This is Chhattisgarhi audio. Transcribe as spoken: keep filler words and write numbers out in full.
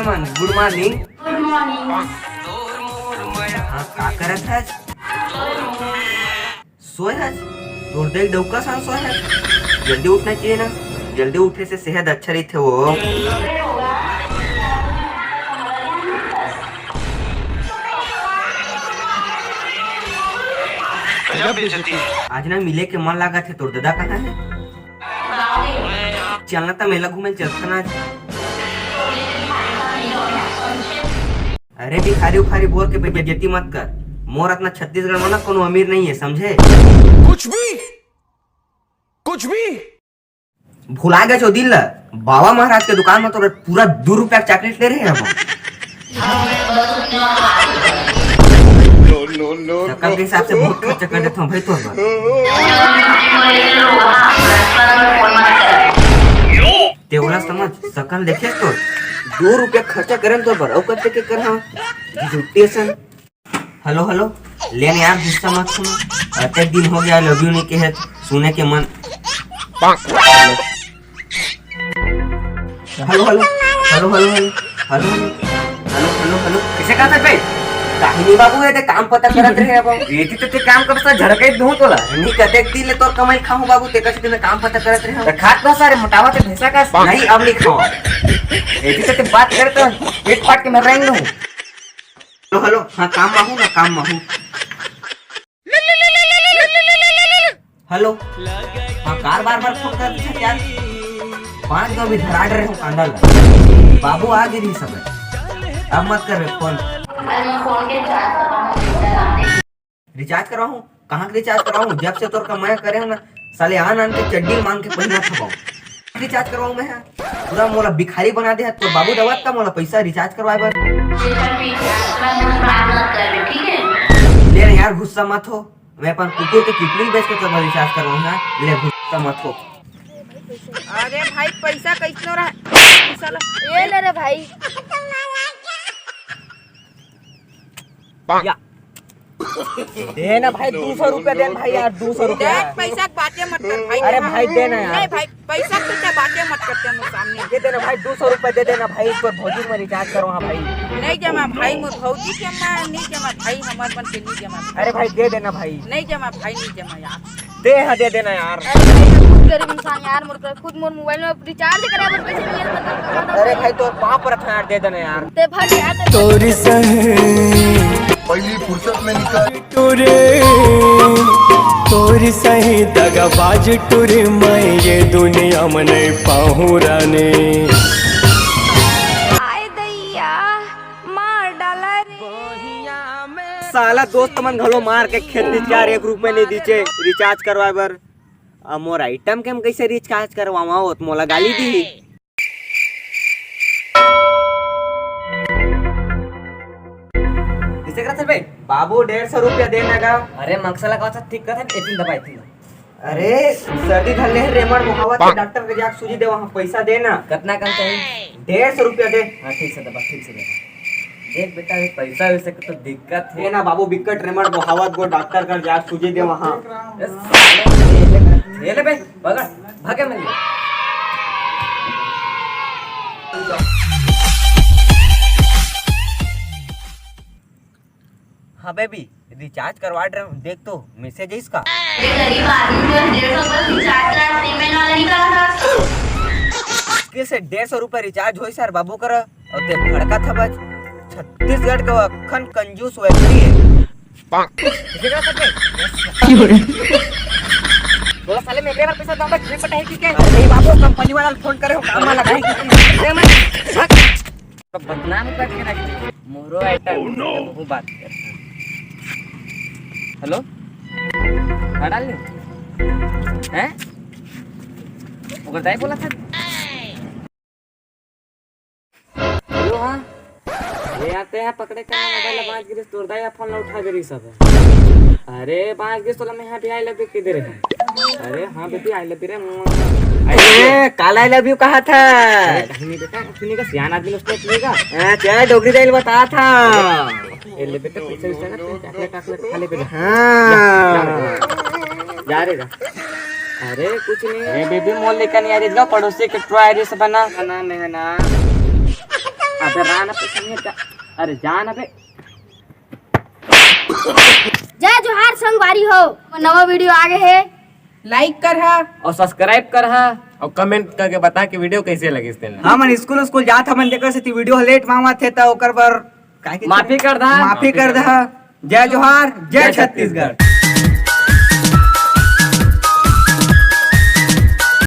गुड मॉर्निंग। गुड मॉर्निंग। हाँ, का करत हस? सोए हस? तोर देख डौका सन सोए हस। जल्दी उठना चाहिए ना, जल्दी उठे से सेहत अच्छा रहिथे वो। आज ना मिले के मन लागत हे, तोर ददा कहाँ हे? चलना त मेला घूमे चलथन आज। अरे भिखारी उखारी बोल के बेइज्जती मत कर। मोर अतना छत्तीसगढ़ में ना कोनो अमीर नहीं है, समझे? कुछ भी, कुछ भी। भुला गए छो दिन ला, बाबा महाराज के दुकान में तो पूरा दू रुपया के चॉकलेट ले रहे हैं हम। सकल के हिसाब से बहुत खर्चा कर देता हूँ भाई तोर बर। ते ओला समझ, सकल देखे तो दू रुपया खर्चा करे तोर बर, अउ कते के कर हाँ झूठी असन। हेलो हेलो, ले ना यार, गुस्सा मत सुनो। अतेक दिन हो गया, लव यू नहीं कहे, सुने के मन। Hello hello hello hello hello hello hello hello hello hello hello hello hello hello hello hello. कैसे कहा था बे? काहे नहीं बाबू, ये ते काम पता करत रहे अब। ये तो ते काम कर सा झड़के दूं तोला। नहीं कते दिन ले तोर कमाई खाऊं बाबू, ते कैसे दिन काम पता करत रहे। तो खात ना सारे मोटावा ते भैंसा का। नहीं, अब नहीं खाओ। ये तो ते बात करत हो, पेट फाट के मर रहे हूँ। हेलो हेलो, हाँ काम में हूँ ना, काम में हूँ। हेलो। हाँ, कार बार बार फोन कर दिया यार। पाँच गो भी धरा रहे हो कांदा ला। बाबू आ गिरी सब। अब मत कर फोन। रिचार्ज करवाऊँ? कहाँ के रिचार्ज करवाऊँ? जब से तोर कमाया करे हो ना, साले आन आन के चड्डी मांग के पहिना थबाऊँ। रिचार्ज करवाऊँ मैं, हाँ? पूरा मोला भिखारी बना दे है। तोर बाबू देवत का मोला पैसा रिचार्ज करवाए बर? ले ना यार, गुस्सा मत हो। मैं अपन कुकुर के किडनी बेच के तोर रिचार्ज करवाऊँ, हाँ? ले, गुस्सा मत हो। अरे भाई, पैसा कैसनो रहा? पैसा ला। ये ले रे भाई। या। दे ना भाई, दू सौ रुपया दे ना भाई यार, दू सौ रुपया। देख, पैसा के बातें मत कर भाई। अरे भाई, दे ना यार। नहीं भाई, पैसा के तो बातें मत करते मोर सामने। दे देना भाई, दू सौ रुपया दे देना भाई, पर भौजी में रिचार्ज करो हाँ भाई। नहीं जमा भाई, मोर भौजी के मैं नहीं जमा भाई, हमार मन के नहीं जमा। अरे भाई, दे देना भाई। नहीं जमा भाई, नहीं जमा यार। दे हाँ, दे देना यार। अरे भाई, मैं खुद गरीब इंसान यार, मोर खुद मोर मोबाइल में रिचार्ज कराए बर पैसे नहीं है, मतलब, अरे भाई, तोर पाँव परत हँव यार, दे देना यार। ते भाग यार, ते तोरी सही। पहली फुर्सत में निकाल। टुरे, तोरी सही दगाबाज टुरे, मैं ये दुनिया में नहीं पाहूँ रानी। आय दैया, मार डाला रे। साला दोस्त मन घलो मार के खेत रिचार्ज एक रुपया नहीं दीचे रिचार्ज करवाए बर। अब मोर आइटम के हम कैसे रिचार्ज करवावा, वो तो मोला गाली दी। इसे करत हस बे? बाबू, डेढ़ सौ रुपया दे ना गा। अरे, मकसला का ठीक करत है, एक दिन दबाई थी। अरे, सर्दी धर ले, रेमड़ मुहावत के डॉक्टर के जाके सूजी देवा, हाँ, पैसा दे ना। कितना कम चाहिए? डेढ़ सौ रुपया दे। हाँ, ठीक से दबा, ठीक से दबा। देख बेटा, ये पैसा वैसे के तो दिक्कत है। ए ना बाबू, बिकट रेमड़ मुहावत गो डॉक्टर कर जाके सूजी देवा, हाँ। ये ले बे, पकड़, भागे मत। हाँ बेबी, रिचार्ज करवा रहे हूँ, देख तो मैसेज है इसका। ये गरीब आदमी जो डेढ़ सौ रुपये रिचार्ज करा, प्रीपेड वाला नहीं करा था। किसे डेढ़ सौ रुपये रिचार्ज होई सर बाबू कर, और ते भड़का था बस। छत्तीसगढ़ का अखन कंजूस व्यक्ति है। बोला साले, मैं एक बार पैसा दूंगा, तुझे पता है कि क्या? अरे नहीं बाबू, कंपनी वाला फोन करे हो, काम वाला भाई। अरे मैं, तो बदनाम करके रख दिया। मोरो आइटम Oh, no! वो बात कर। हेलो, हाँ डाल लो। हैं? ओकर दाई बोला था। हेलो, हाँ। ये आते हैं पकड़े का मोबाइल बांच गिरिस, तोर दाई फोन ला उठा गिरिस सब। अरे बांच गिरिस तोला मैं यहाँ भी आई लव यू कह दे रहे हैं। अरे हाँ बेटी, आई लव यू रे। अरे काला आई लव यू कहा था? अरे कहीं नहीं बेटा, सुनिएगा, सियान आदमी ने उसने सुनिएगा। हाँ, क्या डोगरी दाई बता था? ये ले बेटा, पैसा वैसा ना, तू चॉकलेट, चॉकलेट खा ले बेटा। हाँ। जा रे जा। अरे कुछ नहीं। ए बेबी, मोल लेकर नहीं आ रही, पड़ोसी के ट्राई रे से बना। ना, ना, ना। अबे रान अबे संगे जा, अरे जान अबे। जय जोहार संगवारी हो, नवा वीडियो आ गए हे। लाइक करहा अउ सब्सक्राइब करहा। अउ कमेंट करके बता कि वीडियो कैसे लगिस तेला। हमन स्कूल स्कूल जात हमन, तेकर सेती वीडियो लेट म आवत हे, त ओकर बर काहे के माफी कर दा। माफी कर दा। जय जोहार, जय जय छत्तीसगढ़। छत्तीसगढ़।